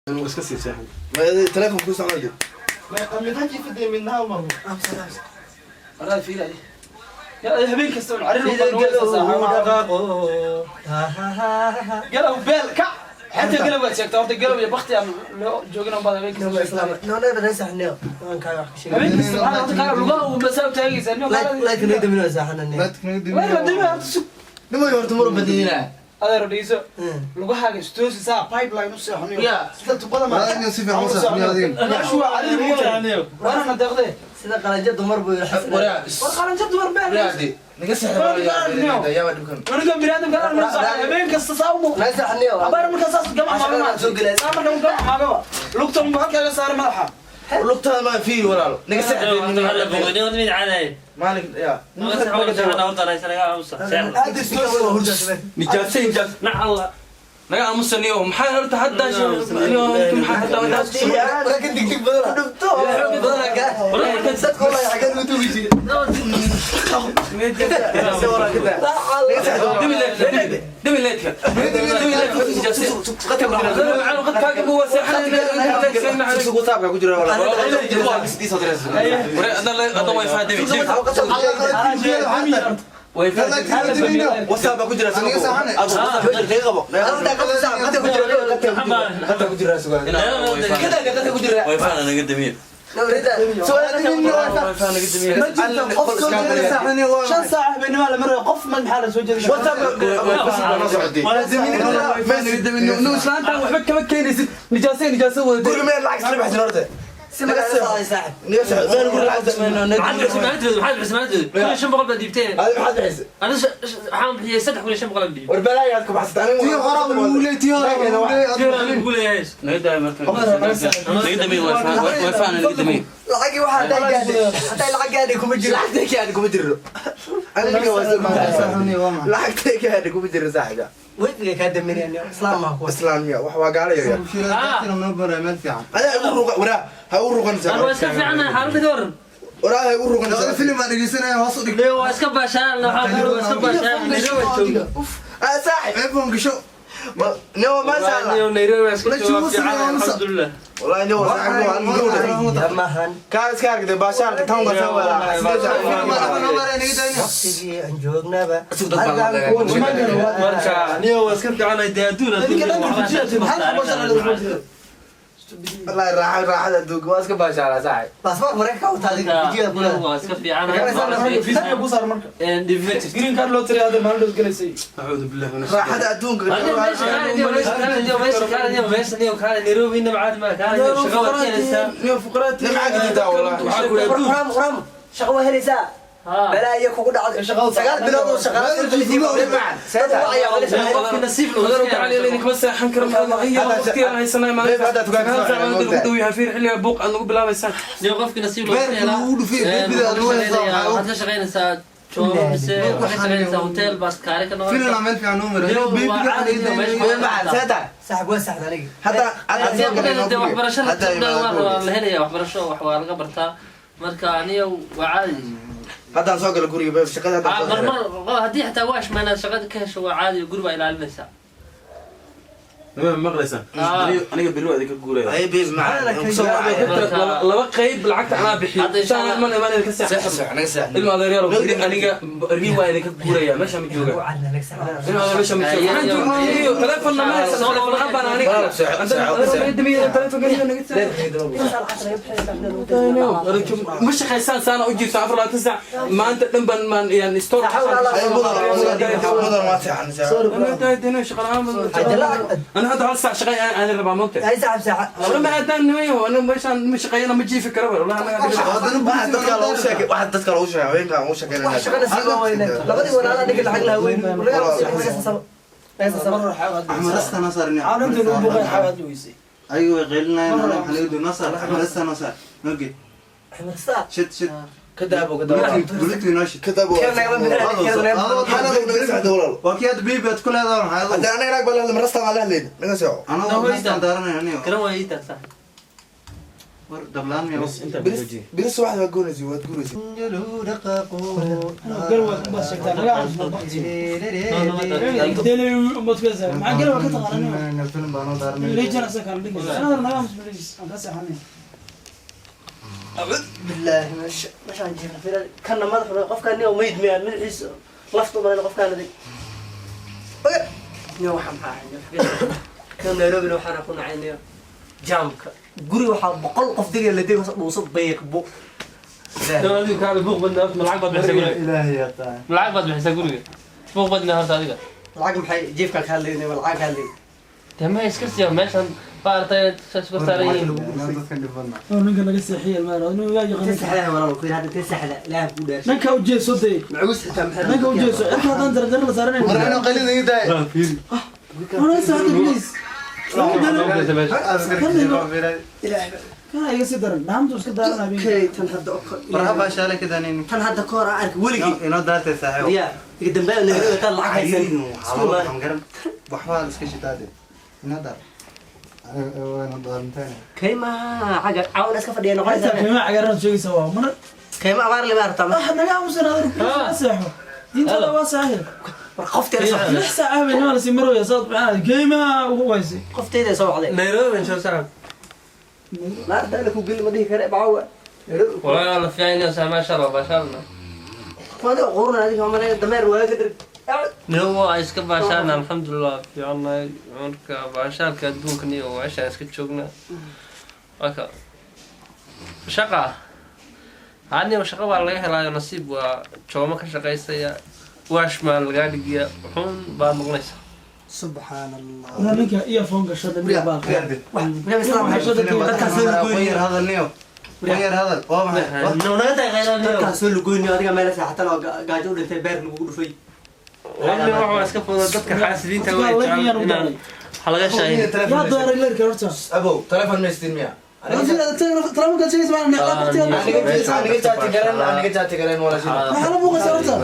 Iska sii seexan. Telefoon ku isticmaal. Midna jiifadee, midna hal mar. Walaal, fiiri adi. Ya habeen kasta un cariir. Sida galow dhaqaaqo. Galow beel ka xataa galow waad sheegtaa horta. Galow iyo bakti aan loo joogin un baad habeen kasta sheegtaa. Habeen kasta waxaa horta kaa lugaha uu masaa u taagaysaa niyo. Way la dimi horta, sug. Nimay horta mur badinina. Adeero, dhegeyso, lugahaaga istoosi saa pipeline u seexaniyo. Ya. Sida tubada ma Waa si fiican u seexaniyo adiga. Meeshu waa cariir muu waana na deeqdee. Sida qalanjo dumar buu yidhi. Waraa. War qalanjo dumar beel. Raadi. Naga seexda yaaba dhibkan. Aniga biniaadamka habeen kasta saa u abaar markaa saas gamac maagama saa marka gamac maagaba lugta unba halkaaga saara madaxa. Lugtaada ma fiiri walaalo. Naga seexda. Maalin ya. Nijaasa, nijaas naga aamusaniyo. Maxaa horta hadda niyo? Maxaa hadda wadaas ku samey? Laakiin digdig badan dhufto badan ka dadku walahi xagee ugu tugi jiray. Dimi leedka, dimi leedka, dimi leedka. Nijaasa qadkaaga buu seexanay. WhatsApp ku jira walaalo. Adna wifi dimi, wifi. WhatsApp ku jira. Naga qabo. Qadka ku jira sugan. Kada qadka ku jira. Wifi naga damiye. Wifi naga damiye. 5 saac habeenimo la marayo, qof ma maxaa la soo jeeday? Islaantan waxba kama keenaysid. Nijaasa, nijaasa wada. Guriga meel lacag isla baxsan horta. Si magaalada saaxib. Naga seexda. Meel guriga lacag. 500 baad dhiibteen. Adiga maxaad bixisay? Ana waxaan bixiyey 3500 baan dhiibay. War balaayaad ku baxsatay. Aniga Tii hore lagu leeyahay, tii hore lagu leeyahay. Ugu leeyahay. Naga daaya marka, naga damiye wifi, wifi naga damiye. Lacagii waxaa hadday gaadhay, hadday lacag gaadhay kuma jiro. Lacagtay ka kuma jiro. Aniga waa lacagtay ka kuma jiro saaxiibka. Wifiga kaa daminayaan, islaam maa kuwa. Islaamiya wax waa gaalo yar yar. Adaa igu ruqa waraa, ha u ruqan. Ana waa iska fiicanahay, xaaladda ka waran. Waraa, ha igu ruqan. Film baan dhegeysanaya, hoos u dhig. Leo waa iska baashaan, waxaa waa iska baashaan, Nairobi jooga. Ah saaxib. iPhone gasho. No, ma sha Allah. Nairobi, Nairobi waa iska La jooga joogo fiican, sida alxamdulillah. Wallahi no, saaxib waan gowda. Mahan. Ka iska aragtay baashaan town ka soo wada. Waqtigii aan joognaba. Marka niyo waa iska fiicanahay dee, adduun adduun. Wallahi raaxa, raaxada adduunka waa iska baashaan saaxib. Baasboor Mareykanka u tahay jiga kula. Waa iska fiicanahay. Fiisiga ku saar marka. Dhib ma jirto. Green card loo tiri hadda maalin dhow galaysay. Acuudu billahi min Raaxada adduunka. Meesha kaale niyo, meesha kaale niyo, meesha kaale niyo, meesha niyo kaale, Nairobi inaba caadi ma kaale niyo, shaqo waad keenaysaa. Niyo fuqaraati. Nimca jirtaa wallahi. Waxaa ku Quraam, quraam, shaqo waa helaysaa. Balaayo kugu dhacday 9 bilood oo shaqaale. Qofki nasiib loo Qadar tacaali ilayna kama seexan karo iyo waqti aan haysanay maalinta. Hadda tukaanka 9 saac soo lagu dhow yahay. Fiir xilliga buuq aad nagu bilaabaysaan. Niyo qofki nasiib loo Beerka lagu dhufay, beerka lagu haysaa, waxaad ka shaqaynaysaa joogo mise waxaad ka shaqaynaysaa hotel baas kaare ka Filan noqonaysaa. meel fiican noo maray. Niyo waa caadi niyo, meesha. Seeta. Saaxib, waa saxda aniga. Hadda Haddii hadda dee waxbarasho la Hadda waa la helaya, waxbarasho wax waa laga bartaa, marka aniyo waa caadi. Haddaan soo galo guriga babe, shaqada haddaan soo Marmar galo. Haddii xitaa waash maanaad shaqada ka hesho, waa caadi, guri baa ilaalinaysaa. Nima maqlaysaan? Aniga berri waa idinka guuraya. Ay babe, macaan kusoo wacay. Laba qayb lacagta anaa bixiyo. Hadda insha Allah. Saan man imaan idinka seex seexan. Seex naga seex. Ilma adeeryaal, berri aniga berri waa idinka guuraya, meesha ma jooga. Ilma adeer, meesha ma jooga. Waxaan joognay telefoon ma haysan, telefoon la'aan baan aniga. Telefoonka naga seexan. Ma shaqaysaan, saana u jiiftaan 24 saac maanta dhan baan maan yani store. Ay mudan, mudan, waa seexan seex. أنا hadda hal saac shaqay aan rabaa, moogta. Hay saaxib, saaxa. Laba ma aadaan nimayo, aniga meeshaan ma shaqeeyana, ma jiifi karo wallahi anaga. Waxa dadka loogu sheekay, waxa dadka loogu sheekay, haweenka ugu sheekeynaya. Wax shaqana sii waa weyne, labadii walaala ninka lacag lahaa weyn. Axmed rasta noo saar niyo. Caalamta lagu buuqay xawaad weysay. Ayagu way qaylinayaan, anaga waxaa naga duwan. Noo saar Axmed rasta, noo saar, noo gee. Shid, shid. Ka daabo, ka daabo. Buluuti noo shid. Ka daabo. Xanada naga seexda walaal. Waa kii hadda baby aad ku leedahay, maxaa adigu? Hadda anaga naag baa la hadlay, marastaan baan la hadlayna, naga seexo. Anagoo rastaan daaranaya aniga. Garan waa ii taagtaa. War dablaan miyaa? Beri subaxda waa goonaysa, waad guuraysa. Galwa baad sheegtaa, naga aamusna baqti. Dele umbad ka saa. Maxaa galwa ka taqaanaa? Film baa noo daaranay. Leejana sa kala dhigaysa. Anaa naga aamusna please. Aan ka seexanay. Bilaahi meesha meeshaan jiifna fiir kana madaxu qofkaan niyo meyd miyaa madaxiisa laftu malan qofkaan adig niyo waxa maxaa ahay niyo Nairobina waxaana ku nacay niyo jaamka guri waxaa 100 qof degaya la dego dhuuso bayqbo. Adiga kaale buuq badnaa horta, ma lacag baad bixisay guriga? Ilaahay yaqaan. Ma lacag baad bixisay guriga? Buuq badnaa horta adiga. Lacag maxay jiifkaan ka hadlaynay ma lacag ka hadlaynay? Dee ma iska siiya meeshan baartay isku saaran yihiin. Dadkan dhib badnaa. Oo ninka naga seexiya ilmaha. Inuu yaa intee yaqaan. Saxdaha walaal ku yidhi hadda intee saxda ilaaha ku dhaashay. Ninka u jeeso dee. Macuus xitaa maxay? Ninka u jeeso. Cirka haddaan jaranjaro la saaranayn. War inuu qalida ii daay. War seexda please. Ilaahay Kana iga sii daran. Dhaamtu iska daaran habeenkii. kay tan hadda oo War habaa shaale kadaneen. Tan hadda ka hor aan arkay weligii. Inoo daartay saaxiib. Ya iga dambeeya Nairobi taan lacag haysan isku imaan. Garan waxbaa la iska shitaade. Inoo daar waana daarantaan. Kayma caga caawna iska fadhiya Xitaa noqonaysaa. qiimaha cagaaran sheegaysa waa mar. Kayma abaar lima aragtaa Ah, naga aamusan adeer please seexo. Diintada waa saaxir. War qofteeda soo 6 saac habeenimo la sii maraya saad maxaa qiimaha ugu waysay. Qofteyda soo wacday. Nairobi insha saaxib. Naarta ala ku geli ma dhihi kare bacaawa Nairobi. Walaa la fiican yahay maasha Allah baashaana. Waana qurun adiga ma malay dameer waa ka dhig. Nairobi waa iska baashaana alxamdulillah fiicannahay marka baashaalka adduunkan iyo meeshaan iska joognaa. Marka shaqa hadniba shaqa baa laga helaayo nasiib waa joomo ka shaqaysaya waashmaan lagaa dhigiya wuxuun baad noqonaysaa. Subxaan allah. War ninka iyo foon gasho dambiga baa. Wax nabi islaam dadkaas soo lugoyniyo. Yar hadal niyo, yar hadal waa maxay? Naga tahay. Dadkaas soo lugoyniyo adiga meel seexatan oo gaajo u dhintay beer lagugu dhufay. Wallahi wax waa iska fudud dadka xaasidiinta way jecel inaan waxa laga shaahin. Yaa dooray leerka horta. Abow, telefon ma istiin miya? Telefonka sheegaysa macna. Aniga jaati garan, aniga jaati garan walaashin. Maxaa la buuqaysa horta?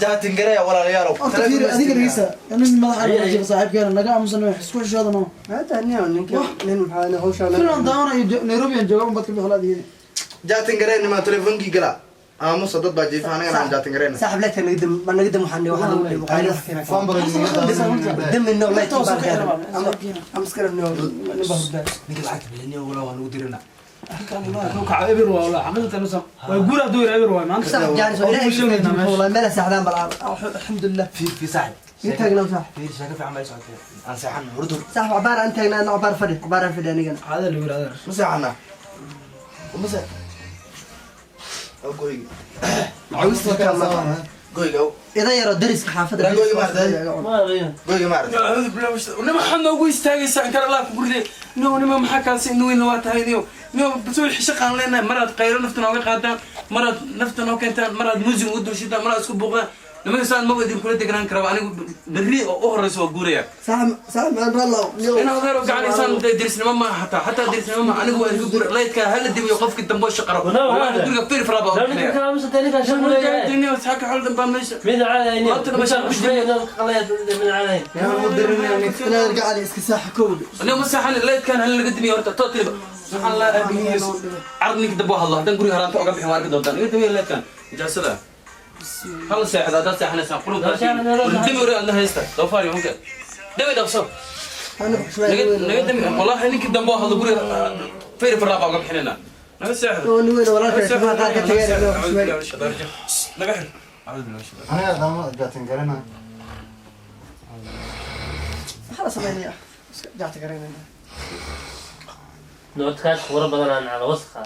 Jaatin garaya walaalayaalow. Horta fiiri adiga dhegeysa. Nin madaxa laga jiifo saaxiibkeena naga aamusan wax isku xishoodano. Hada niyo ninka nin maxaa hawsha Filan daawanayo Nairobi aan joogo bad ka bixla adiga. Jaatin gareen nimaa telefonkii gala. Aamusa dad baa jiifa anigana aan jaatin gareen. Saaxib leedka naga dam ma naga dam waxaan waxaan Foon badan dami no leedka Toos baan ka gaar xiraba. ama iska rabno nin baa hurdaa. Ninka lacagta bilaniyo walaa waan ugu dirina. Eber waa walaa xaqiiqatan usan. Waa guur hadduu yiri eber waa maanta. Saaxib jaanis oo ilaahay wallahi meel seexdaan bal alxamdulillah. Fiir fiir saaxib. Ii taagna saaxib. Fiir sheeko fiican baa ii socotay. Aan seexan hurdo. Saaxib cabaar aan taagnaa ana cabaar fadhi cabaar aan fadhi anigana. Caada lagu yiri adeer. Ma seexana? Ma seex. Aw goyga. Macuusta kama Goyga aw. idan yaroo dariska xaafadda. Goyga maartay. Goyga maartay. Nima waxaad noogu istaagaysaa in kale Allah ku guride. No nima maxaa kaasi inuu weyn waa tahay niyo. Niyo basoo shaqaan leenahay maraad qayro nafta nooga qaadaan, maraad nafta noo keentaan, maraad muusig ugu dulshitaan, maraad isku buuqdaan. Nimanka saan ma idin kula degnaan karaba anigu berri oo u horeysa waa guuraya. Saaxib saaxib aan rallo In adeer oo gacanaysaan derisnimo ma aha xataa xataa derisnimo ma anigu waa idinka guura laydka hala dimiyo qofkii dambe oo shaqaro. Wallahi guriga fiir fara baa. Ninka kala ninka shaqo leeyahay. Niyo saaka xol dambaa meesha. Mid caadi Maanta meesha ku mid caadi. Inaad gacali iska saaxa kowd. Aniga ma saxan laydkan hal laga dimiyo horta totally waxaan la aabihiis carad ninka dambe hadlo haddaan guriga haraanta oga bixin waa arki doontaan iga dimiyo laydkan ijaasada hal seexda haddaad seexanaysaan qurunka dimi ore adna haysta doofaar iyo hunka dimi dhaqso naga dimi wallahi ninkii dambe hadlo guriga fayr faraqa oga bixinayna naga seexda. Nin weyn walaalka xumaa qaar ka tageen naga xir. Aniga dama jaatin garana. Maxaa la samaynayaa iska jaacta garanayna. Noodkaas khubro badan aan cala wasakha.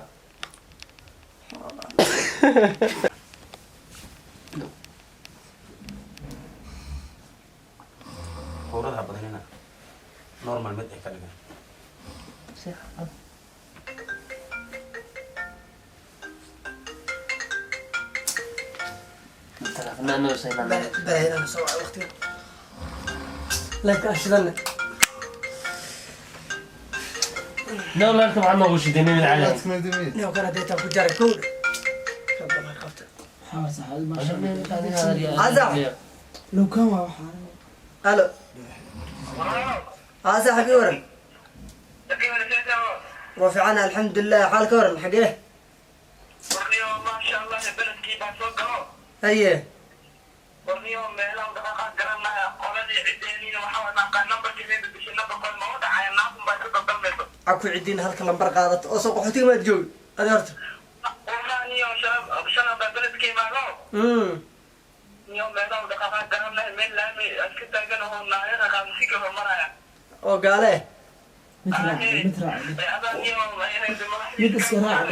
Khowradaha badanina normal mid ay ka dhigan. Balaayadana soo wacay waqtiga leedka aan shidanne. No leerka maxaa noogu shiday mid caadi. Niyo kana deetaan ku jaray kowd qabta. لو كان waa waxaan. Alo haa saaxib ii waran. Waa fiican, alxamdulilah. Xaal ka waran, xagee? Warniyo, maasha Allah, beledkii baa soo galo. Haye. Warniyo, meelaha dhaqaaqa garanaya, qoladii cideeniina waxaa waay maaqaan nambarkii meeda bishay, nambarkood ma u dhacaya, naafun baa ka daldalmayso. Caku cidiin halka lambar qaadato oo soo qaxootiga maad joogi adi horta. Warniyo, shalay baa beledka imaado. Niyo, meelaha dhaqaaqa garanaya, meel laami iska taagan oo naayada qaamsiga horumaraya. Oo gaale. Mid raac, mid raac. Mid iska raac.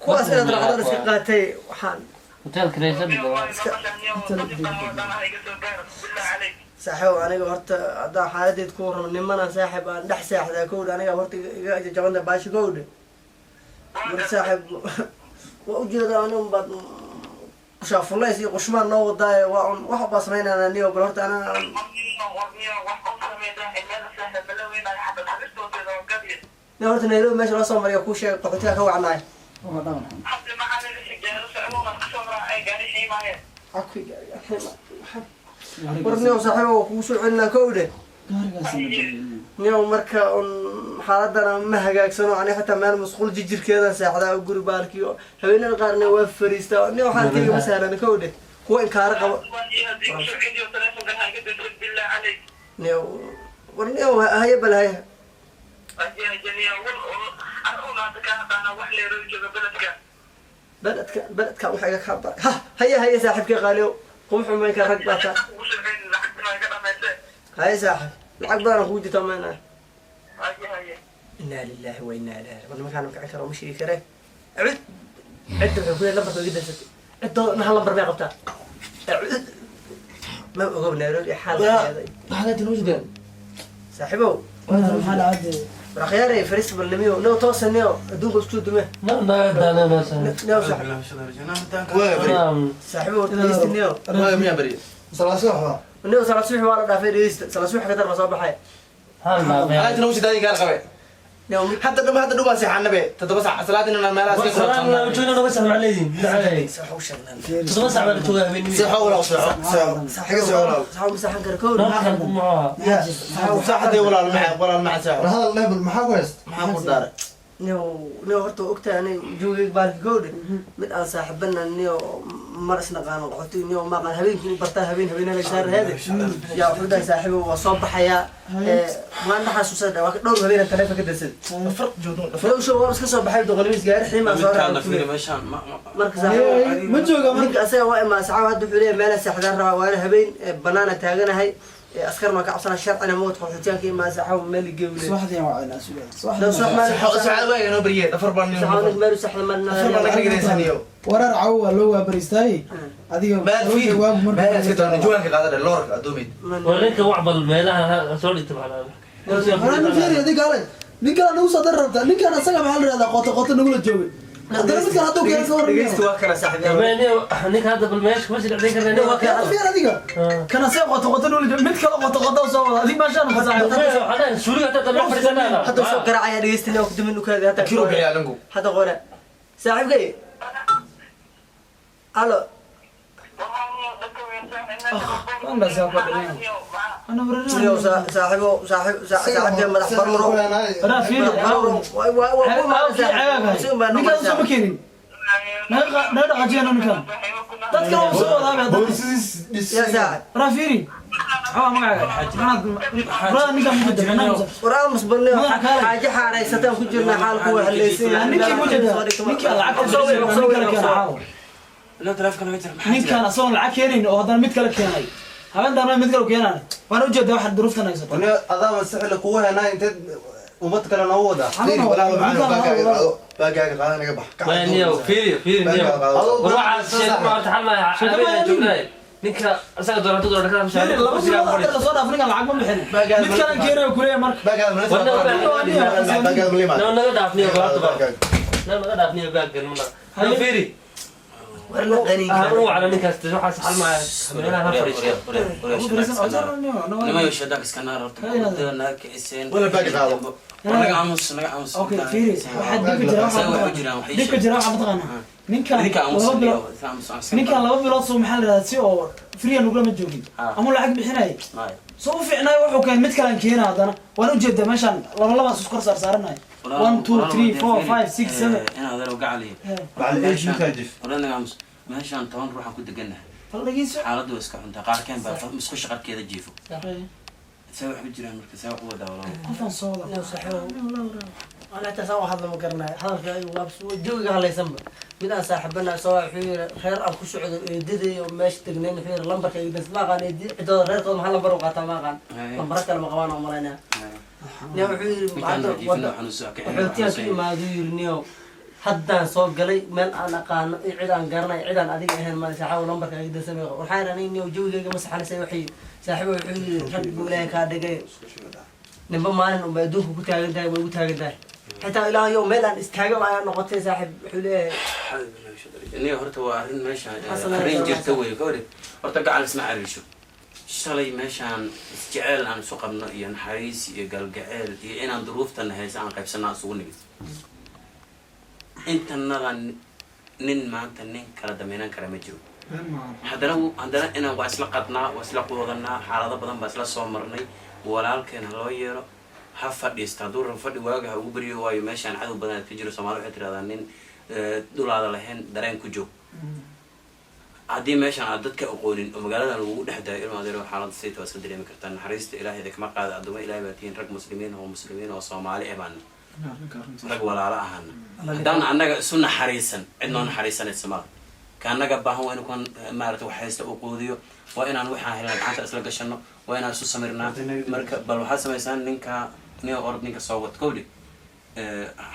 Kuwaas inaad raacdaan iska qaatay waxaan. Hotelka Raysada. Saaxiib, aniga horta haddaan xaaladeed ku warramo, nimanaan saaxiib aan dhex saaxdaa kowdha, aniga horta iga jajabanta baashi kowdha. Marka saaxiib, waa ujeedaa aniga baad qushaafullays iyo qushmaan noo wadaaye, waa un wax baa samaynana niyo, bal horta anaa. Nin horta Nairobi meesha loo soo mariya kuu sheegay, qaxootiga ka wacnaay. Waa dhawan. War niyow saaxiib, waa kugu soo celinaa kowdhe. Gaarigaas la geliyay. Niyow, marka un xaaladana ma hagaagsano, ani xitaa meel masquul jijirkeedan seexdaa oo guri baalkii oo haweenada qaarna waa fariistaa. Niyow, xaalkayga ma sahlan kowdhe, kuwa inkaaro qabo. Niyow, war niyow, haye bal haye. Beledka beledkan waxa iga kaa baray ha haye haye saaxiibkay qaaliyow, kuma xumayn kara, rag baa taa. Haye saaxiib, lacag badan kugu jirta maynaa. Inaa lillahi wa inaa ilaihi raji'uun. Nimankaan ma kicin karo, ma sheegi kare. Cid cidda waxay ku leedahay lambarka iga darsatay, ciddooda hal lambar may qabtaa. Cid ma ogow Nairobi xaalkeeda. Maxaad noo jidaan? Saaxiibow. Maxaa dhacay? War akhyaarey, faris bal nimiyo nio toosa nio adduunka isku dume. Ma naga daana meesha. Nio saaxiibow, horta dhegeysta nio. Waaga miyaa bari? Salaad subax baa. Nio, salaad subax waa la dhaafay, dhegeysta, salaad subax ka dar ma soo baxay. Hal naabee. Alaabta nagu sidaadin gaar qabe. Nio mid Hadda dhuma, hadda dhubaa seexanabe 7 saac salaadina meelahaas ka Salaam la joogna noga sax macleedin. Sax u sheegnaa. 7 saac baa la joogaa habeenimo. Seexo walaal, seexo, seexo. Xiga seexo walaal. Sax ma saxan kara kowdha. Noo ku muxuu. Saxdee walaal, maca walaal, maca seexo. War hadal level maxaa ku hayst? Maxaa ku daaray? Nio nio, horta waa ogtahay aniga joogay baalki kowdha, mid aan saaxiibana nio mar isnaqaano qaxooti nio maaqaan, habeenkii u bartaa habeen habeenaa laga saar heede yaa wuxuu dhahay saaxiibo waa soo baxayaa waan dhaxasuusan waa dhowr habeenaan taleefon ka darsaday. Farq joogno. Flow show waa iska soo baxay doqonimis gaari xiimaa soo Midkaana fiiri raacay. Meeshaan Marka saaxiibo, Ma jooga marka. Ninka asaga waa imaa saxaab, hadda wuxuu leeyahay meela seexdaan rabaa, waana habeen banaana taaganahay, askarna waa ka cabsanaa, sharcina mawt qaxootiyaanka imaa saxaab meel geewle. Subaxdii waan wacnaa subax. Low subax maalin. Seexo saacad waaga noo bariye dhafar baan Saxaab meel u saxda marna. Dhafar baan naga dhigaysaniyo. Warar caw waa loo waabaristaay. Adiga Meel fiiri. waagu markuu Meel iska doona juwaanka qaadada loorka adoomid. War ninka wacbal meelaha soo dhigta macnaa. Warar nin fiiri adiga ale. Ninkan nagu soo dar rabtaa. Ninkan asaga maxaa la yiraahdaa qoto qoto nagula joogay. Haddana midkan hadduu keeno ka warramiyo. Dhegeysta, waa kana saaxiib. Ninka hadda bal meesha kuma sii dhacday karnaa. Waa kana. Fiiri adiga. Kan asaga qoto qoto nagula joogay. Mid kale qoto qoto soo wada. Adiga meeshaan ku saaxiib. Suuliga hadda dad fadhiisanaa. Hadda soo garaacaya, dhegeysta, ku dumin u kaadi hadda. Kiro bixiyaa langu. Hadda qora saaxiibkay, alo. Ana warar. Niyow saaxiibo, saaxiib saaxiibkay madax baruuro. Warar fiiri. Waa waa waa. Ninkan soo ma keenin. Naga naga dhaqaajiyana ninkan. Dadka waa soo wadaa hadda. Boolisis Ya saaxiib. Warar fiiri. Maxaa magacaaga? Maxaad ninkan mujeda? War aamus balne. Madaxa kaalay. Xaaje xaaraysataan ku jirnaa, xaalku waa haleysan yahay. Ninkii mujeda. Ninkii lacag Soo weyn, soo weyn, kale soo keenay caawa. Inaa taleefonka naga jira, maxaa Ninkan jira? asagoon lacag keenayn oo haddana mid kale keenay. Habeen dambe mid kale keenaan. Waana ujeedaa waxa duruuftan haysato. Wani adaa sixil kugu henaa inteed ummad kale noogu wadaa. Fiiri walaal macaan, baagaaga qaado, baagaaga qaado, naga bax. Niyo fiiri fiiri niyo. War waxaas sheeko ma horta xal maaha. Habeen joognaa. Ninka asaga doonata doonata ka Fiiri, 2 bilood hadda lasoo dhaaf ninkan lacag ma bixin. Mid kale keenayo kuleeyahay marka. Baagaaga baagaaga malima. Noo naga dhaaf niyo goobta ba. Noo naga dhaaf niyo baaggan mana. Noo fiiri. War la qaniin. Aan u wacna ninkaas waxaas xal maaha. Meelaha ha fadhiisto. Nimayo shaydaanka iska naar horta wadada naga kiciseen. Wala baag qaado. War naga aamus, naga aamus. Okay, fiiri, waxaa dhibka jira Isaga waxaa wax u jiraan, wax ii dhibka sheeg. jira waxaa mataqaanaa. Ninkan Idinka aamus, 2 bilood idinka aamus, aamus. ninkan 2 bilood soo maxaa la yidhahdaa si oo free nugula ma joogin Ah. ama lacag bixinay. Maya. Soo u fiicnaayo wuxuu keenay mid kalan keena haddana. Waan u jeedaa meeshaan laba labaas isku kor saarsaaranayo. 1 2 3 4 5 6 7. Inaa adeero gacaliya. Bacda ايش متاجف Oran aamus, meeshaan 10 ruuxaan ku degannahay. Bal dhegeyso. Xaaladdu waa iska xuntaa, qaarkeen baa musqusha qarkeeda jiifo. See wax u jiraan marka, see wax u wadaa walaal? Qofaan soo wada. Inuu saaxiibo ana xitaa saan u hadla ma garanayo, hadalka jawiga halaysanba. Mid aan saaxiibana soo wuxuu yiri reer aan ku socdo eedaday oo meesha degnayn, wuxuu yiri lambarka iga das, ma aqaan cidooda reerkooda, maxaa lambar u qaataa, ma aqaan, lambaro kale ma qabaan oo malaynaya. Niyo wuxuu yiri Midkaan hadda jiifina xanuunsan ka qaxootigaan ka imaado, yiri niyo haddaan soo galay meel aan aqaano iyo cid aan garanayo, cid aan adiga ahayn male, saaxiibo lambarka iga dasamay. Waxaan yidhi aniga niyo jawigayga ma saxanaysa. Waxay saaxiibo wuxuu yiri rag buu Ilaahay kaa dhigay, ninba maalin unba adduunka ku taagan tahay, way ugu taagan tahay, xitaa ilaahayow meel aan istaaga ayaa noqotay. Saaxiib wuxuu leeyahay Niyo horta waa arrin meeshaan Xasan arrin Xasan. jirta wey ka wareeg. Horta gacal isma cariisho. Shalay meeshaan isjeceel aan isu qabno iyo naxariis iyo galgaceel iyo inaan duruuftana haysa aan qaybsanaa isugu nimid. Intanada nin maanta nin kala damiinan kara ma jiro. Haddana inaan waa isla qadnaa, waa isla quudanaa, xaalado badan baa isla soo marnay. Walaalkeen ha loo yeero, ha fadhiista hadduu rabo, fadhi waaga ha ugu baryo, waayo meeshaan cadow badan aad ka jiro. Soomaali waxay tiraahdaa nin dhulaada lahayn dareen ku joog. Haddii meeshaan aad dadka aqoonin oo magaaladan lagugu dhex daayo, ilma adeero, xaaladda sayta waa iska dareemi kartaa. Naxariista Ilaahay idin kama qaada. Addooma Ilaahay baa tihiin, rag muslimiin oo muslimiin oo Soomaali eh baana, rag walaalo ahana. Haddaan annaga isu naxariisan, cid noo naxariisanaysa mala. Ka annaga baahan waa inu kan maarata wax haysta uu quudiyo, waa inaan waxaan helna gacanta isla gashano, waa inaan isu samirnaa. Marka bal waxaad samaysaan, ninka nin orod ninka soo wad kowdhi,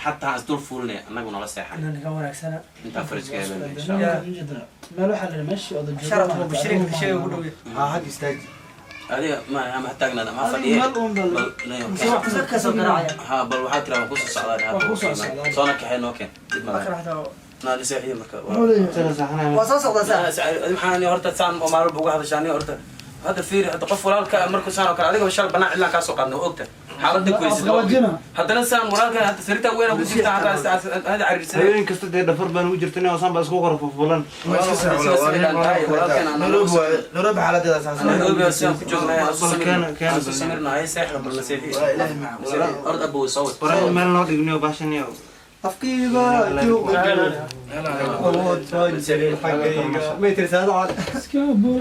xataa is dul fuulinaya annagu nala seexan. Ninka wanaagsana. Intaa fariska heelana insha Allah. Meel waxaa la yidhi meeshii oda joogo. Sharaf mubashiriinka sheega ugu dhow. Ha hag istaaji. Adiga ma ama ha taagnaada ama ha fadhiye. Meel uun bal- Bal Ka soo garaacaya. Ha, bal waxaa tiraa waan kusoo socdaa. Waan kusoo socdaa. Soona kaxee, noo keen, dib malaha. Akraxda. Naadi seexiyo marka. Waa soo socdaa saa. Maxaa horta saan oo maalin walba uga hadashaa aniga? Horta hadda fiiri, hadda qof walaalka markuu saan oo kale, adiga shal banaan cidlaan kaa soo qaadna, waa ogta xaaladda kuhaysata. Afqabajina. Haddana saan walaalka hadda sariirtaa weyn ku jirta, hadda hada cariirsaday. Habeen kasta dee dhafar baan ugu jirtay oo saan baa isku qora fufulan. Nairobi waaye, Nairobi xaaladeeda saas. Nairobi sidaan ku joognay. Keen- Asu samirnahay, seexda bal nasiixi. Waa Ilaahay maca. Orod abow, soo wad. Waraa meel noo dhigniyo baashaniyo. Afkiiba juuqa awood soo jiray xaggayga may tirsaado cod.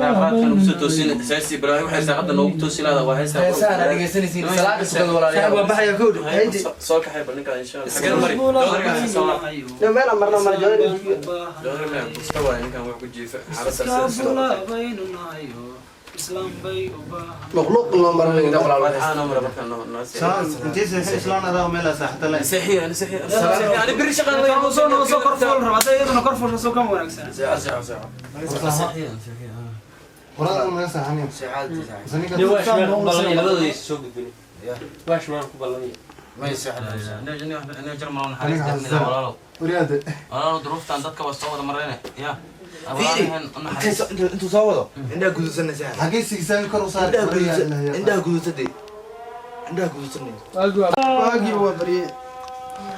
Raaqaadkan ugu soo toosin saasi balaa, waxay saaqada noogu toosi laada waa heestaa. Heesahan aad dhegeysanaysiin salaada tukada walaalayaal. Waa baxaya kowdhi haydi. Soo kaxay bal ninkaa insha Allah. Xagee mari doodarigaasi soo laab. Niyo meel aan marna mara jooga. Doodarigaa busta waaye ninkan wax ku jiifa xaaladdaas. Luqluq loo maranayo walaalayaal. Waxaa noo mara markaa noo noo seexiyo. Intee seexin islaan adaa meel saaxata la. Seexiyo, ana seexiyo, seexiyo, ani biri shaqaan leeyahay. Soo kor fuul raba hadday iyaduna kor fuusho, soo kama wanaagsan. Seexo, seexo, seexo, seexiyo, seexiyo. Waraa naga saaxaniyo. Labadooda soo gudbin waash maan ku ballamaya. Aniga jarmal naxariis darnida walaalow. Wariyaade. Walaalow, duruuftan dadka waa soo wada marayne ya. Fiiri, intuu soo wado indhaha guduudsanay saaxiib. Xagee sigisaan kor u saar. Indhaha guduudsan, indhaha guduudsan, indhaha guduudsan. Waagii waa baryay.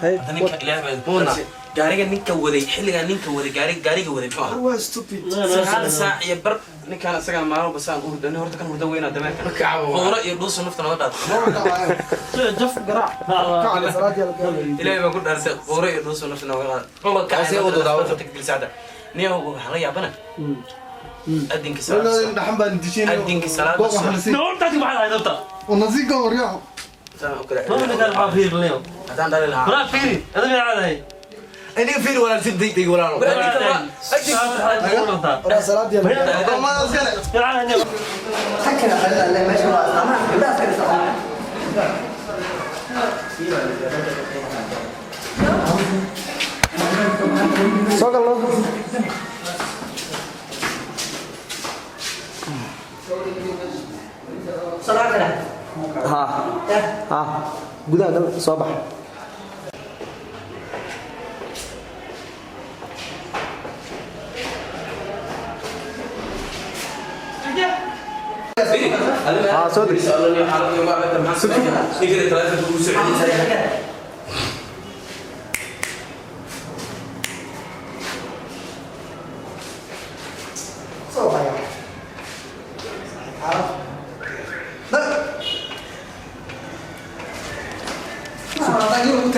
Hadda ninka Ilaahay baa gaariga ninka waday, xilligaa ninka waday gaariga, gaariga waday muxuu ahaa? Waa stupid. 9 saac iyo bar ninkaan isagaa maalin walba saan u hurda. Nin horta kan hurda weynaa dameerkan quuro iyo dhuusa nafta nooga qaada. Jaf garaac. Ilaahay baan ku dhaarsay, quuro iyo dhuusa nafta nooga qaada. Kaasee wado daawada. Niyow waxaan la yaabana adinka salaada Dhaxan baan dishin. Adinka salaada. Nooltaasi maxaa ahayd horta? Wanasiga waryaa. Saan u kala Ma ninkaan maxaa fiiri leeyo? Haddaan dhali lahaa. Walaa fiiri, adiga maxaa ahayd? Aniga fiiri walaal, si degdeg walaalo. Xagkana xalada alle meesha waa islaamaha gabdhaha iska dhisa. Soo galno. Salaam kale. Ha ha, gudaha gal, soo bax. Ha soo deg. Ninkii taleefanka ugu soo celiyay. Soo haya.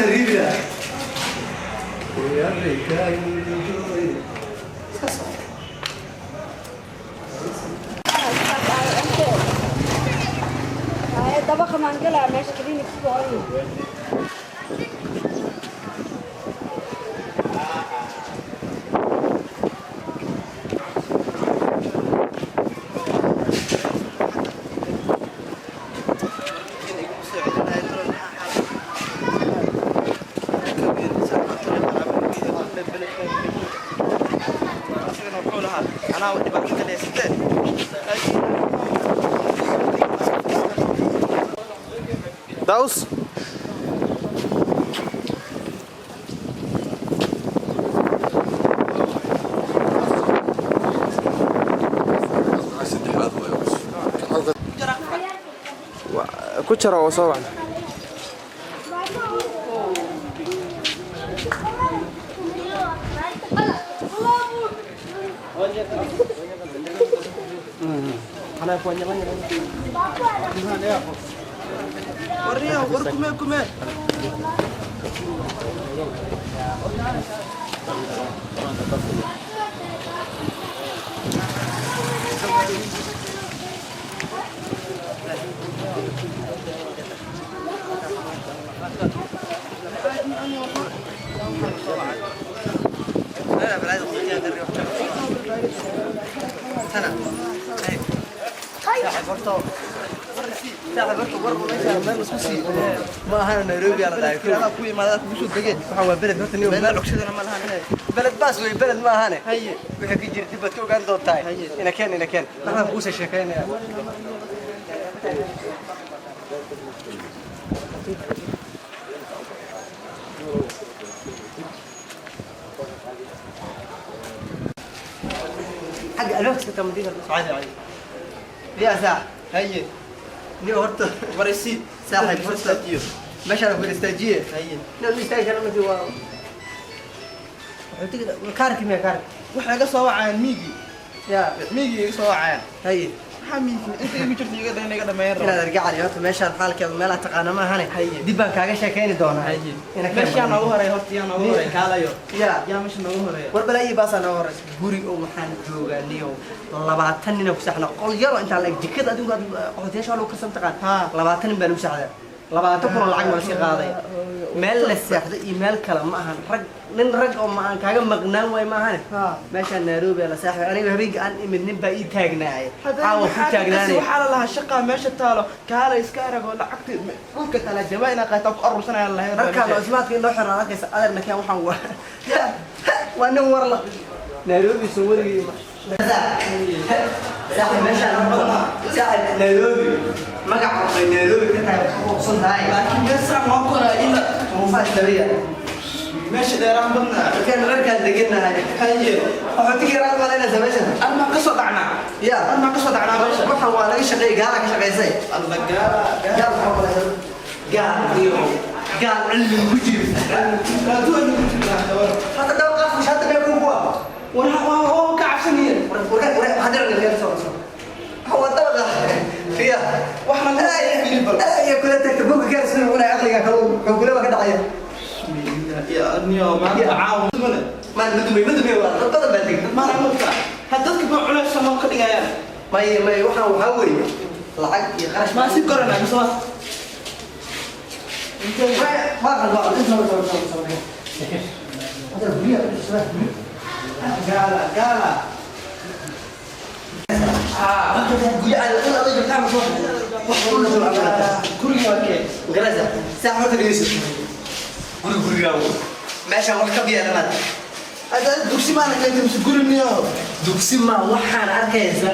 Tahriibi lahaa. Dabaqa maan galaa meesha clinic ku qoran yahay. Daus. Ku jara oo soo wacna. War kume kume. Ma ahana Nairobi ala dhahay. Ku imaada kugu soo degeen. Waxaan waa beled horta, niyo meel Cugsadana ma lahan. Beled baas wey, beled ma ahane. Wixii ka jira dib baad ka ogaan doontaa. Ina keen, ina keen, waxaan kuusoo sheekeynaya. Xagga albaabka iska tamadiina. Caadi caadi. Yaa saax. Haye. Niyo horta Waraysi. Saaxiib, horta meeshaan ku istaajiye. Haye. Niyo istaajiye ma waa wuxuu tigi kaarki miya kaarki? Waxay iga soo wacayaan miigi. Yaa. Miigi iga soo wacayaan. Haye. Maxaa miigi inta igu jirta iga dhan iga dhameeyaan Inaad argacali horta meeshaan xaalkeedu meelaha taqaana ma ahane, dib baan kaaga sheekeyni doonaa. Haye. Ina keen. Meesha noogu horeeya horta, yaa noogu horeeya kaalayo? Yaa. Yaa meesha noogu horeeya? War balaayi baasaa nooga horeysa. Guri oo waxaan joogaa niyow 20 nin ku saxna, qol yaro intaa la eg, jikada adigu aad qaxootiyaasha waa lagu karsan taqaan. 20 nin baa lagu saxdaa, 20,000 oo lacag nala sii qaaday. Meel la seexdo iyo meel kale ma ahan. Rag nin rag oo ma aan kaaga maqnaan waay ma ahane. Meeshaan Nairobi la saaxiib, aniga habeenkii aan imid nin baa ii taagnaayay, caawa ku taagnaanay. Waxaa la lahaa shaqaa meesha taalo, kaala iska arag oo lacagta dhulka taala jabaa inaa qaataa ku arursanaya lahayd. Markaan oo ismaadka inoo xiran arkaysa adeerna keen. Waxaan waa nin warla Nairobi soo warigay saaxiib. Meeshaan saaxiib Nairobi magaca waxay Nairobi ka tahay ku quuqsan tahay. Laakiin meeshaan loo koraa ila duruufaha isdabaya. Meesha dheeraan badnaa. Markaan markaan degannahay. Haye. Waxaa tigi yaraan malaynaysa meeshan. Armaan ka soo dhacnaa. Ya. Armaan ka soo dhacnaa meesha. Waxaan waa laga shaqeeyay, gaala ka shaqeysay. Alla, gaala. Gaal maxaa malaysa? Gaal iyo gaal cilmi ku jiro. Hadda daba qaaf hadda mee kuwa. War waa ka cabsanaya. War war war hadda laga soo soo. Waxa dabaqa fiya. Wax ma la ay kula tagta buugga gaarsiin una aqliga kale wuxuu kula ka dhacaya. Ya niyo maanta caawa male. Ma madumay madumay, waa dad badan baa degay. Maana mugta had dadka ma culays sama ka dhigayaan. May waxaan waxaa weeye lacag iyo qarash. Ma si koranaa mise waa waa qalba inta soo soo soo. Hadda guriga soo guriga. Gaala gaala. Guriga waa kee? Garasa saax horta dhegeyso, guri gurigaagu meeshaan wax ka biyaadamaad. Hadda dugsi maana keentay mise guri niyo? Dugsi ma waxaan arkaysa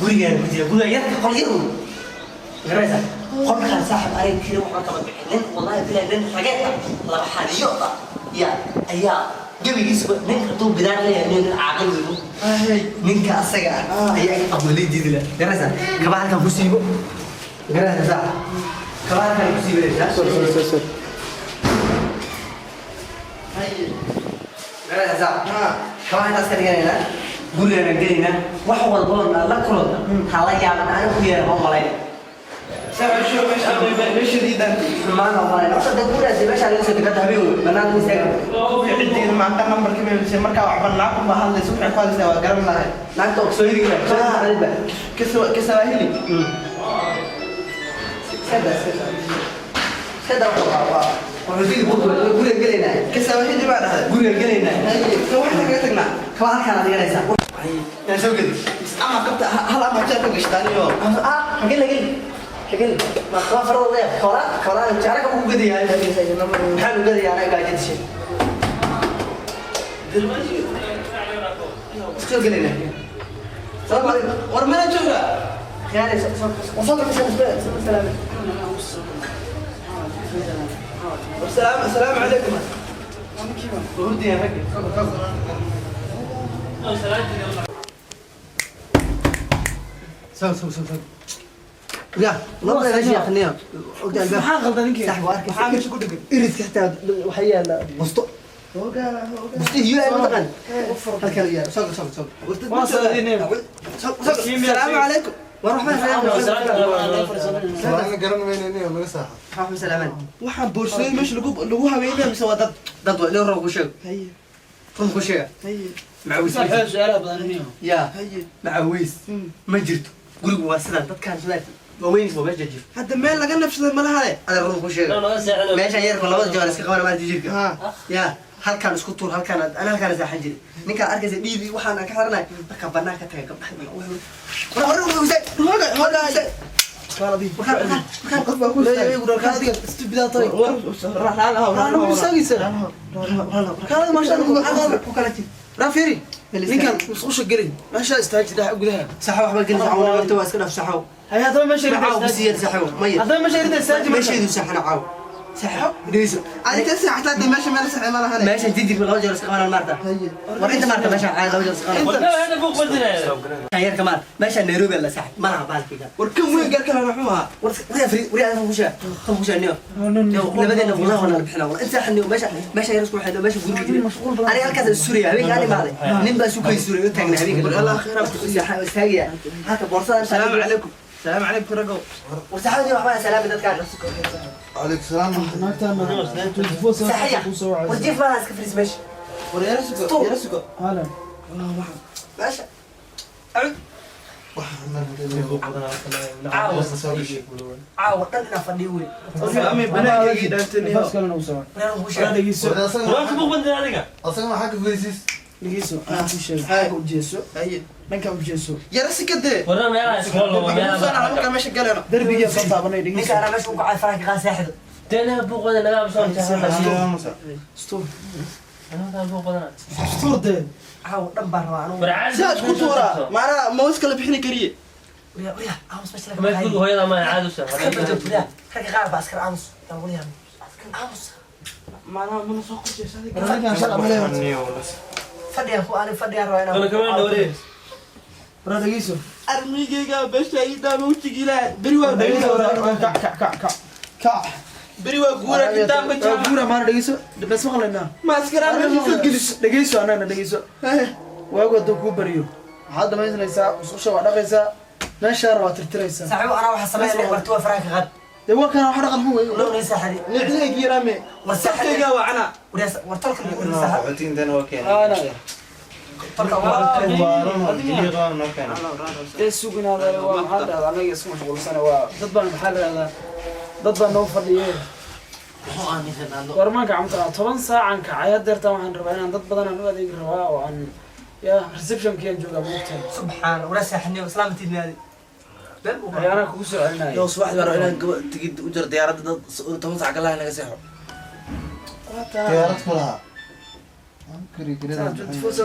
gurigaan ku jira, guriga yarka, qol yar wey. Garasa qolkaan saaxib aniga kiri waxba kama bixin. Nin wallahi bilaa nin rageed ah, laba xaniyo ah ya ayaa gebigiisuba. Ninka hadduu bidaar leeyahay nin caaqil weyn, ninka asaga ah ayaa aqbalay diidi la. Garasa kaba halkan ku siibo. Garasa saax kaba halkan ku siibanaysaa. Garasa saax kaba intaas ka dhiganaynaa, gurigaan gelaynaa. Wax walboon la kulanna ha la yaaban, anigu ku yeera ma malayn. Xumaan oo malay. Horta dad gurigaasi meesha laga soo degata habeen wey. Banaanka istaaga. Naagta oo soo hiri kara. Soo hiri ba. Sada sada. Sada waa wuxuu guriga gelaynaa. Guriga gelaynaa. Kaba halkaan aad dhiganaysaa. Ah, gel gel. Gel. Ma kaba farada leeyahay. Kola kola jara ka ugu gadayaa. Maxaan u gadayaa anaga gaajadishay. Iska gelaynaa. Salaam calaykum. War mana jooga? Khiyaari soo soo salaam. Salaam calaykum. Hurdiyan ragga. سو سو سو سو يا والله لا شيء خلينا اقعد الباب. Maxaa qaldan ninkii? صاحب وارك. Maxaa meesha ku dhegan? iridka xitaa waxaa yaala busto. Busto iyo ay mataqaan halkan yaala. Soo soo soo. Waa salaadineen. Soo soo. Salaamu calaykum. War waxba salaam. Salaam garan mayno inay naga saaxo. Waxba salaaman. Waxaan boorsooyin meesha lagu habeynaya mise waa dad? Dad waa inuu rabo ku sheeg. Haye. Run ku sheega. Haye. Macawiis. Ya macawiis ma jirto. Gurigu waa sidan dadkaan sidan waaweyn waa meesha jiro. Hadda meel laga nafsado ma lahale. Adeer run ku sheega. Meesha yarka labada jawaan iska qabana maanta jirka. Ha. Ya halkaan isku tuur halkaan ana halkaan saaxan jiray. Ninkaan arkaysa dhiidi waxaan ka xiranay marka banaanka tagay gabdhaha war hore u istaag. Hoga hoga. Markaan Qof baa ku istaagay. Kaalada maasha Allah. ku kala jir. Raafiri. Ninkan musqusha gelin. Meesha istaaji dhex gudaha. Saxo waxba gelin saxo horta waa iska dhaaf saxo. Hay haddaba meesha Caaw ridda bisiyer saxo maya. Haddaba meesha ridda istaaji. Meesheedu saxana caaw. Saxo dheyso. Adiga saxtaa meesha meel saxay ma lahane. Meesha jijir laba jeer iska qabanaan maarta. War inta maarta meesha caadi laba jeer iska qabanaan. Yarka maar meesha Nairobi la sax ma laha baalkiga. War kan weyn gaarka lana muxuu ahaa? War wariya fri wariya aan ku sheeg. Tan ku sheeg niyo. Labadeena wallahi wala bixina wala inta xaniyo meesha meesha yar isku xidho meesha guriga jira. Aniga halkaas Suuriya habeenka aan imaaday. Nin baa suuqay Suuriya u taagnaa habeenka. Allah khayr ha ku siiyo. Istaagiya. Halka boorsadan. Salaamu calaykum. Salaamu calaykum ragow. War saxadii waxba salaam dadkaan. Calaykum salaam. Saxiya. War jiif ma iska fariis meesha. War yara sugo, yara sugo. Meesha. Caawa dhan inaan fadhiyo wey. Ami banaankaygii dhaantaniyo. Reer ku sheeg. Asaga maxaa ka fariisiis? Haye. Yara sikadee. Markaa meesha galeeno. Ninka anaa meesha u kacay faraha ka qaad saaxido. Caawa dhan baan rabaa anugu. Sidaad ku tuuraa. Macnaha moos kala bixini kariye. Wariya wariya aamus meesha laga baxay. Ragga qaar baa askar aamus. Yaa wariya. Aamus. Macnaha mana soo qorshaysa adiga. Fadhiyaan ku ani fadhiyaan rabaa inaan. Armigayga beesha ii daama wejigii ilaahay. Beri waa beri waa guura kitaabka jaamac. Ma askaraan meesha soo geliso. Dhegeyso anagana dhegeyso. Waagu hadduu kuu baryo waxaad dhamaysanaysaa musqusha waa dhaqaysaa meeshaana waa tirtiraysaa. Saaxiibo anaa waxa sameynaya marti waa faraha ka qaad. Dee waa kana wax dhaqan xun wey. Loo nii saaxibi. Nicligayga yaraame. War saaxibi. Sabtayga waa cana. Wariya war tolka lagu uri saaxibi. Qaxootiintana waa keenay. Tolka waa. Dee suginaada waa maxaa dhahdaa anaga isku mashquulsana waa dad baan maxaa la dhahdaa dad baa noo fadhiyee. War maan gacanta 10 saacan kacay haddeertaan waxaan rabaa inaan dad badan aan u adeegi rabaa oo aan ya receptionkiyaan joogaa moogtahay. Subxaan wariya saaxiibniyo islaamtiid maadi. Ayaanaa kugu soo celinaya. Yow subaxdii baan rabaa inaan tigid u jiro diyaaradda dad 10 saac galaha naga seexo. Diyaarad ku lahaa.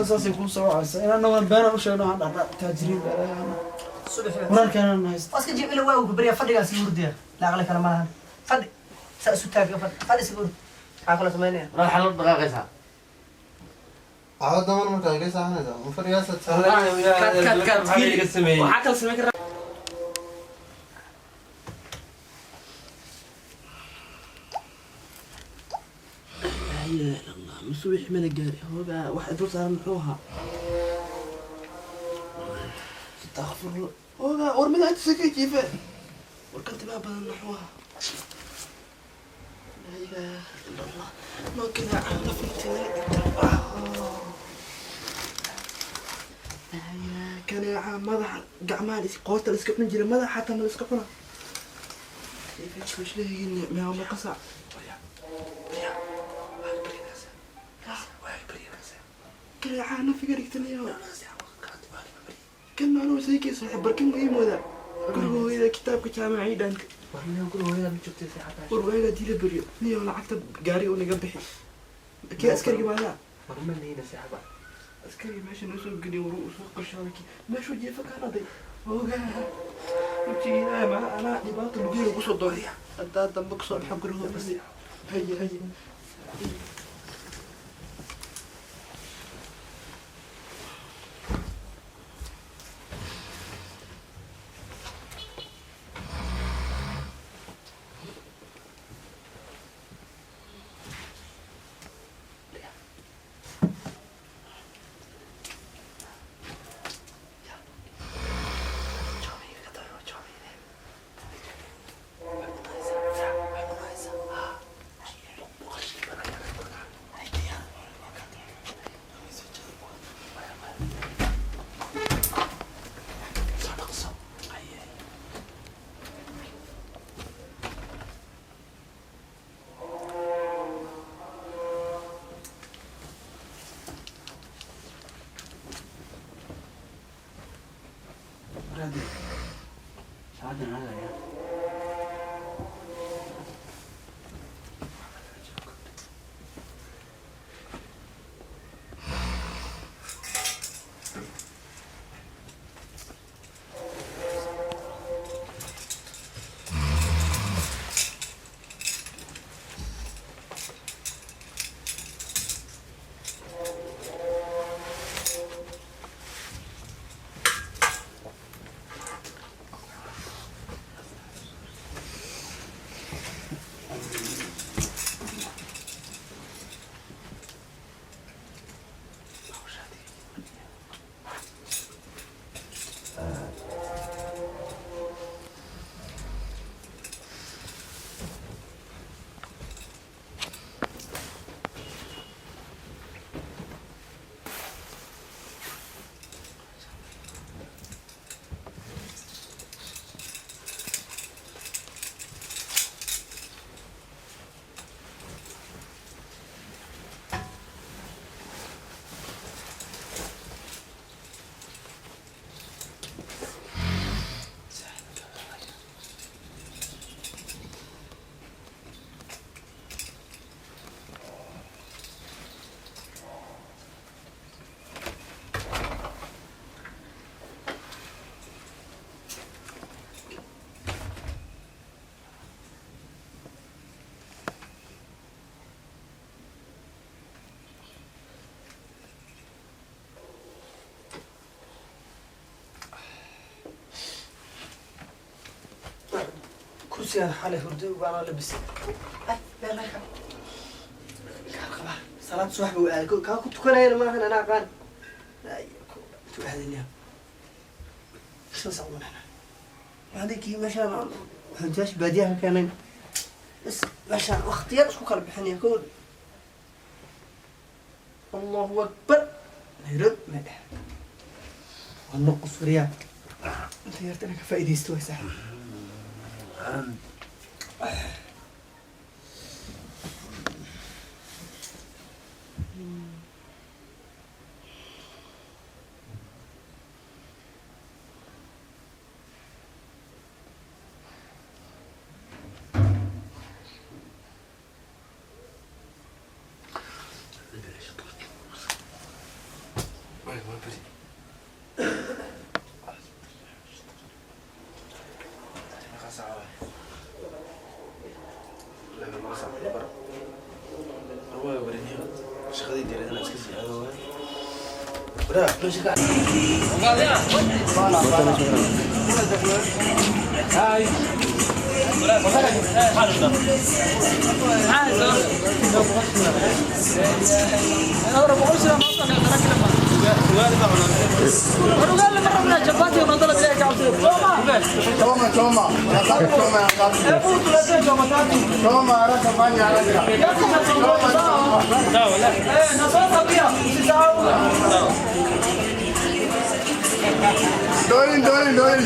Saasay kuu soo wacaysa inaan naban beenaan u sheegno waxaan dhahnaa taajiriin baa Subax. wararkaanaan haysta. Waa iska jiif ila waagu ku barya fadhigaa sii hurdaya. La aqli kale ma lahan. Fadhi. Saa isu taaga fadhi. Fadhi sii hurd. Maxaa kala sameynaya? Caawa daman markaa iga saaxanaysaa. Ma fadhigaasaad saaxan. Waxaa kala samayn karaa. Subaxii mana gaari. Hoogaa wax dul saaran muxuu ahaa? Astaghfirullah. Hoogaa war mid inta ka jiife. Warkan timaa badan naxwaha. Laa ilaaha ila Allah. Noo kaneeca nafinta naga dhigta. Laa ilaaha, kaneeca madaxa gacmaha is qoorta la iska cuni jiray, madaxa xataa ma la iska cuna. Meeqa saac? Kaneeca nafiga dhigtanayo. Kan anuu saykii saaxiib barkin ma ii moodaa. Guriga hooyada kitaabka jaamaca ii dhaanta. War waaga dila baryo. Niyo lacagta gaariga u naga bixi. Kii askariga maadaa? Askariga meesha noo soo geliyo, war uu soo qarshaaday. Meeshuu jiifa kaan aday. Ogaa. Wejiga Ilaahay ma anaa dhibaato lugaheyga kusoo doonaya. Haddaa dambe kusoo baxo guriga hooyada. Haye haye. Kursigan xalay hurdo baana labisay. Ay, meel laga kaa qabaa. Salaad subax buu aaday. Kaa ku tukanayana maahan, anaa aqaan. Intuu aadayna shan sac uma dhexna. Waxaan kii meeshaan xunjaash baadiyaha ka keenayn bas, meeshaan waqtiyar isku kala bixinaya. Kow, Allahu akbar, Nairobi ma dhex waa noqos wariyaa. Inta yarta inaan ka faa'iidaysto way saaxiib. Ugali ma rabnaa chapati oo dalab leeyahay cabsi. Choma, choma. Nataka choma ya ngapi? Hebu tuletee choma tatu. Choma haraka fanya haraka. Choma, choma. Eh, na sasa pia usisahau. Dorin, dorin, dorin.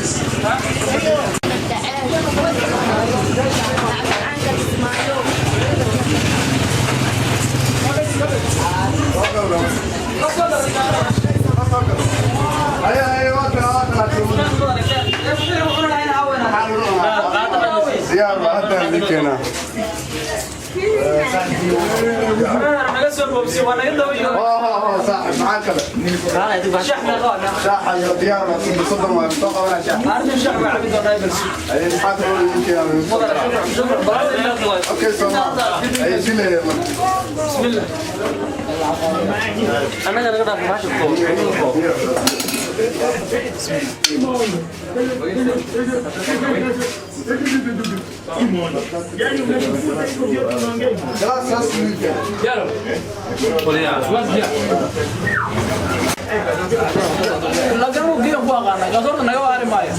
Lagama geeyo ku aqaana gasoorta naga waari maayo.